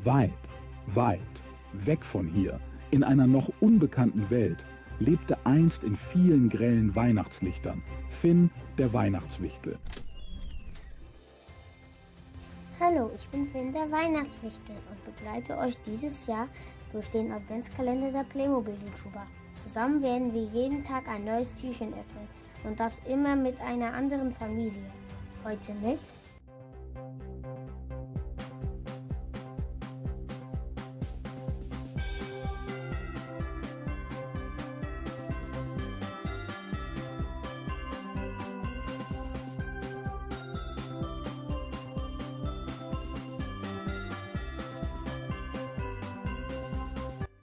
Weit, weit, weg von hier, in einer noch unbekannten Welt, lebte einst in vielen grellen Weihnachtslichtern Finn, der Weihnachtswichtel. Hallo, ich bin Finn, der Weihnachtswichtel und begleite euch dieses Jahr durch den Adventskalender der Playmobil-YouTuber. Zusammen werden wir jeden Tag ein neues Türchen öffnen und das immer mit einer anderen Familie. Heute mit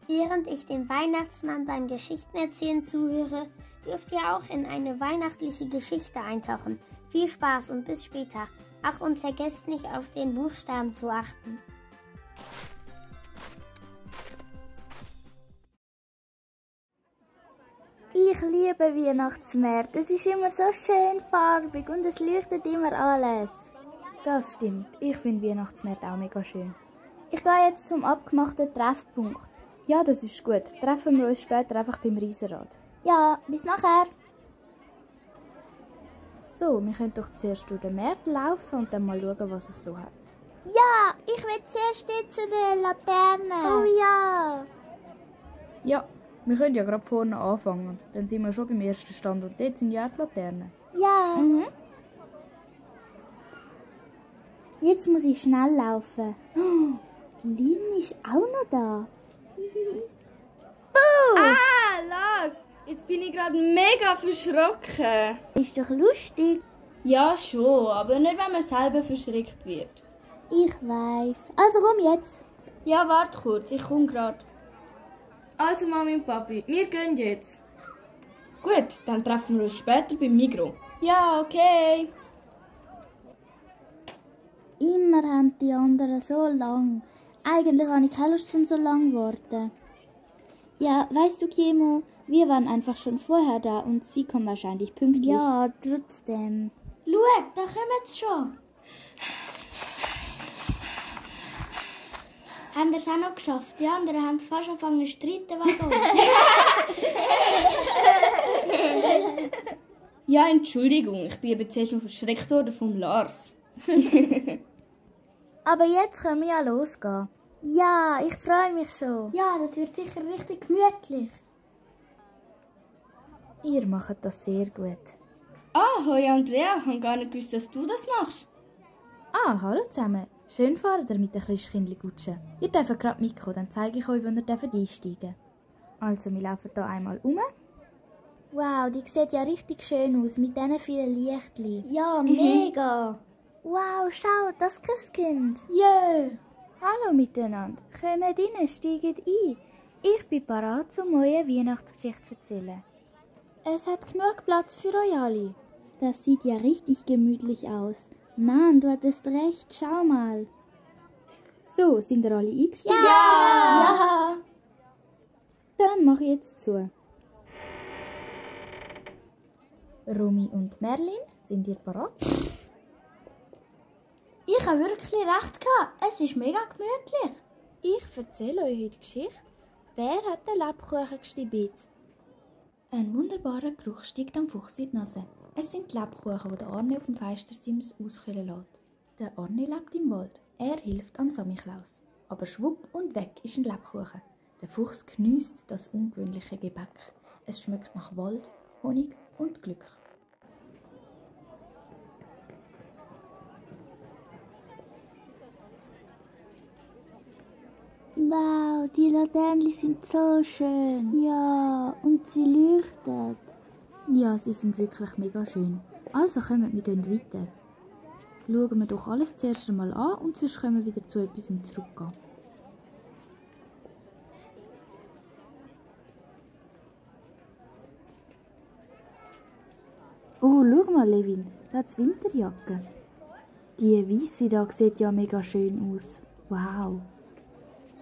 Während ich dem Weihnachtsmann beim Geschichtenerzählen zuhöre, dürft ihr auch in eine weihnachtliche Geschichte eintauchen. Viel Spaß und bis später. Ach, und vergesst nicht auf den Buchstaben zu achten. Ich liebe Weihnachtsmärkte. Es ist immer so schön farbig und es leuchtet immer alles. Das stimmt. Ich finde Weihnachtsmärkte auch mega schön. Ich gehe jetzt zum abgemachten Treffpunkt. Ja, das ist gut. Treffen wir uns später einfach beim Riesenrad. Ja, bis nachher. So, wir können doch zuerst durch den Markt laufen und dann mal schauen, was es so hat. Ja, ich will zuerst jetzt zu der Laterne. Oh ja. Ja, wir können ja gerade vorne anfangen. Dann sind wir schon beim ersten Stand und dort sind ja auch die Laternen. Ja. Jetzt muss ich schnell laufen. Oh, die Lynn ist auch noch da. Los! Jetzt bin ich gerade mega verschrocken. Ist doch lustig. Ja, schon, aber nicht, wenn man selber verschreckt wird. Ich weiss. Also komm jetzt. Ja, warte kurz, ich komme gerade. Also Mami und Papi, wir gehen jetzt. Gut, dann treffen wir uns später beim Migros. Ja, okay. Immer haben die anderen so lang. Eigentlich habe ich keine Lust, zum so lang zu warten. Ja, weißt du, Kimo, wir waren einfach schon vorher da und sie kommen wahrscheinlich pünktlich. Ja, trotzdem. Schau, da kommen sie schon. Haben wir es auch noch geschafft? Die anderen haben fast angefangen zu streiten. Warum? Ja, Entschuldigung, ich bin eben zuerst noch verschreckt worden vom Lars. Aber jetzt können wir ja losgehen. Ja, ich freue mich schon. Ja, das wird sicher richtig gemütlich. Ihr macht das sehr gut. Ah, hoi Andrea, ich habe gar nicht gewusst, dass du das machst. Ah, hallo zusammen. Schön fahrt ihr mit der Christkindli-Gutsche. Ihr dürft gerade mitkommen, dann zeige ich euch, wo ihr einsteigen dürft. Also, wir laufen hier einmal um. Wow, die sieht ja richtig schön aus, mit diesen vielen Lichtchen. Ja, mega. Wow, schau, das Christkind. Jö. Hallo miteinander. Kommt rein, steigt ein. Ich bin bereit, um euch eine Weihnachtsgeschichte zu erzählen. Es hat genug Platz für euch alle. Das sieht ja richtig gemütlich aus. Nein, du hattest recht, schau mal. So, sind ihr alle eingestiegen? Ja! Dann mach ich jetzt zu. Romy und Merlin, sind ihr bereit? Ich habe wirklich recht gehabt. Es ist mega gemütlich. Ich erzähle euch heute die Geschichte. Wer hat den Lebkuchen gestibitzt? Ein wunderbarer Geruch steigt am Fuchs in die Nase. Es sind die Lebkuchen, die der Arne auf dem Fenstersims auskühlen lässt. Der Arne lebt im Wald. Er hilft am Samichlaus. Aber schwupp und weg ist ein Lebkuchen. Der Fuchs geniesst das ungewöhnliche Gebäck. Es schmeckt nach Wald, Honig und Glück. Wow, die Laternen sind so schön. Ja, und sie leuchten. Ja, sie sind wirklich mega schön. Also kommen wir gehen weiter. Schauen wir doch alles zuerst einmal an und sonst können wir wieder zu etwas zurückgehen. Oh, schau mal, Levin, da hat Winterjacke. Die weisse da sieht ja mega schön aus. Wow.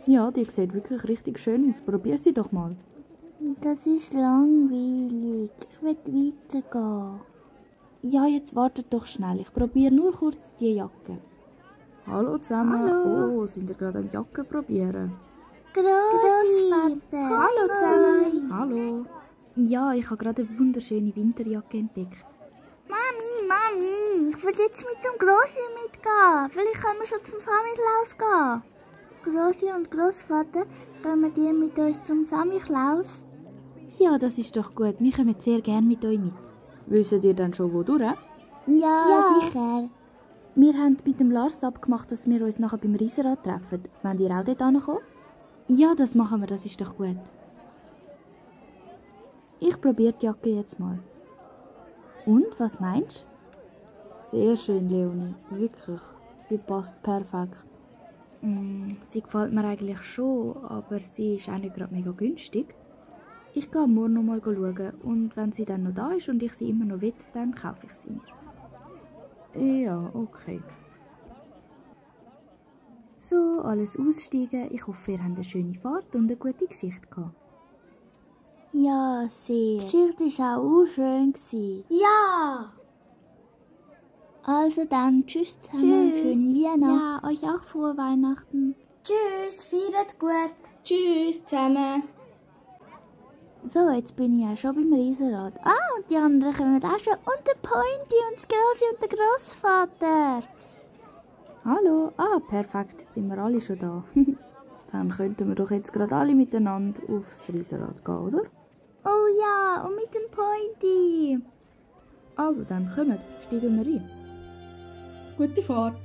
Ja, die sieht wirklich richtig schön aus. Probier sie doch mal. Das ist langweilig. Ich will weitergehen. Ja, jetzt wartet doch schnell. Ich probiere nur kurz die Jacke. Hallo zusammen. Hallo. Oh, sind ihr gerade am Jacken probieren? Großvater! Hallo zusammen. Hallo. Ja, ich habe gerade eine wunderschöne Winterjacke entdeckt. Mami, ich will jetzt mit dem Grossi mitgehen. Vielleicht können wir schon zum Samichlaus gehen. Grossi und Großvater, kommen ihr mit uns zum Samichlaus? Ja, das ist doch gut. Wir kommen sehr gerne mit euch mit. Wisst ihr dann schon, wo durch? Ja, sicher. Wir haben mit dem Lars abgemacht, dass wir uns nachher beim Riesenrad treffen. Wollt ihr auch dort hinkommen? Ja, das machen wir. Das ist doch gut. Ich probiere die Jacke jetzt mal. Und, was meinst du? Sehr schön, Leonie. Wirklich. Die passt perfekt. Sie gefällt mir eigentlich schon, aber sie ist auch nicht gerade mega günstig. Ich gehe morgen noch mal schauen und wenn sie dann noch da ist und ich sie immer noch will, dann kaufe ich sie mir. Ja, okay. So, alles aussteigen. Ich hoffe, ihr habt eine schöne Fahrt und eine gute Geschichte gehabt. Ja, sehr. Die Geschichte war auch schön. Ja! Also dann, tschüss zusammen, schöne Weihnachten. Ja, euch auch frohe Weihnachten. Tschüss, feiert gut. Tschüss zusammen. So, jetzt bin ich auch schon beim Riesenrad. Ah, und die anderen kommen auch schon. Und der Pointy und das Grossi und der Grossvater. Hallo. Ah, perfekt. Jetzt sind wir alle schon da. Dann könnten wir doch jetzt gerade alle miteinander aufs Riesenrad gehen, oder? Oh ja, und mit dem Pointy. Also, dann kommt, steigen wir ein. Gute Fahrt.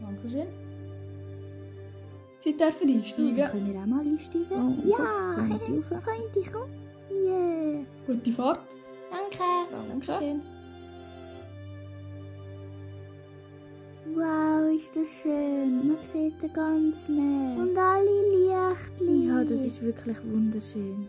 Dankeschön. Sie dürfen So, einsteigen. dann können wir auch mal einsteigen. Oh, Ja, Pointy rauf. Pointy, komm. Yeah. Gute Fahrt. Danke. Danke. Wow, ist das schön. Man sieht den ganzen Meer. Und alle Lichtli. Ja, das ist wirklich wunderschön.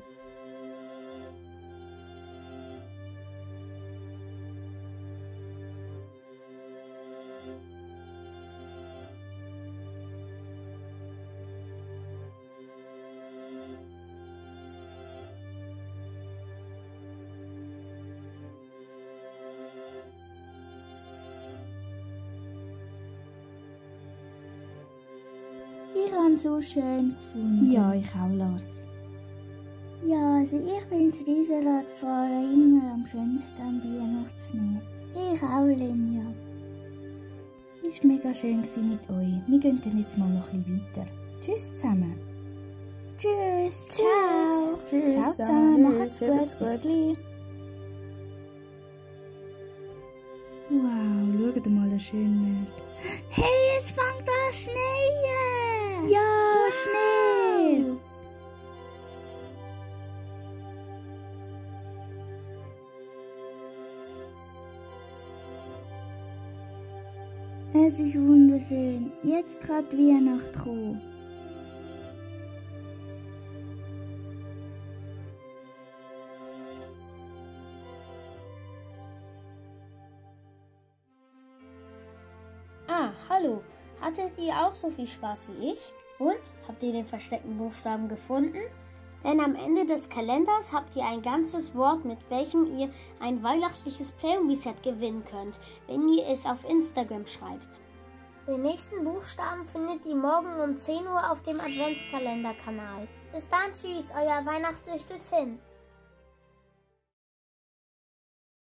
Ich habe es so schön gefunden. Ja, ich auch, Lars. Ja, also ich finde das Riesenradfahren immer am schönsten am Weihnachtsmeer. Ich auch, Linja. Es war mega schön mit euch. Wir gehen dann jetzt mal noch ein bisschen weiter. Tschüss zusammen. Tschüss. Ciao. Tschüss. Ciao zusammen. Macht's Habt's gut. Bis gleich. Wow, schaut mal schön Meer. Hey, es fängt an zu schneien! Ja, Schnee! Es ist wunderschön. Jetzt kann die Weihnacht kommen. Ah, hallo. Hattet ihr auch so viel Spaß wie ich? Und? Habt ihr den versteckten Buchstaben gefunden? Denn am Ende des Kalenders habt ihr ein ganzes Wort, mit welchem ihr ein weihnachtliches Playmobil-Set gewinnen könnt, wenn ihr es auf Instagram schreibt. Den nächsten Buchstaben findet ihr morgen um 10 Uhr auf dem Adventskalender-Kanal. Bis dann, tschüss, euer Weihnachtswichtel Finn.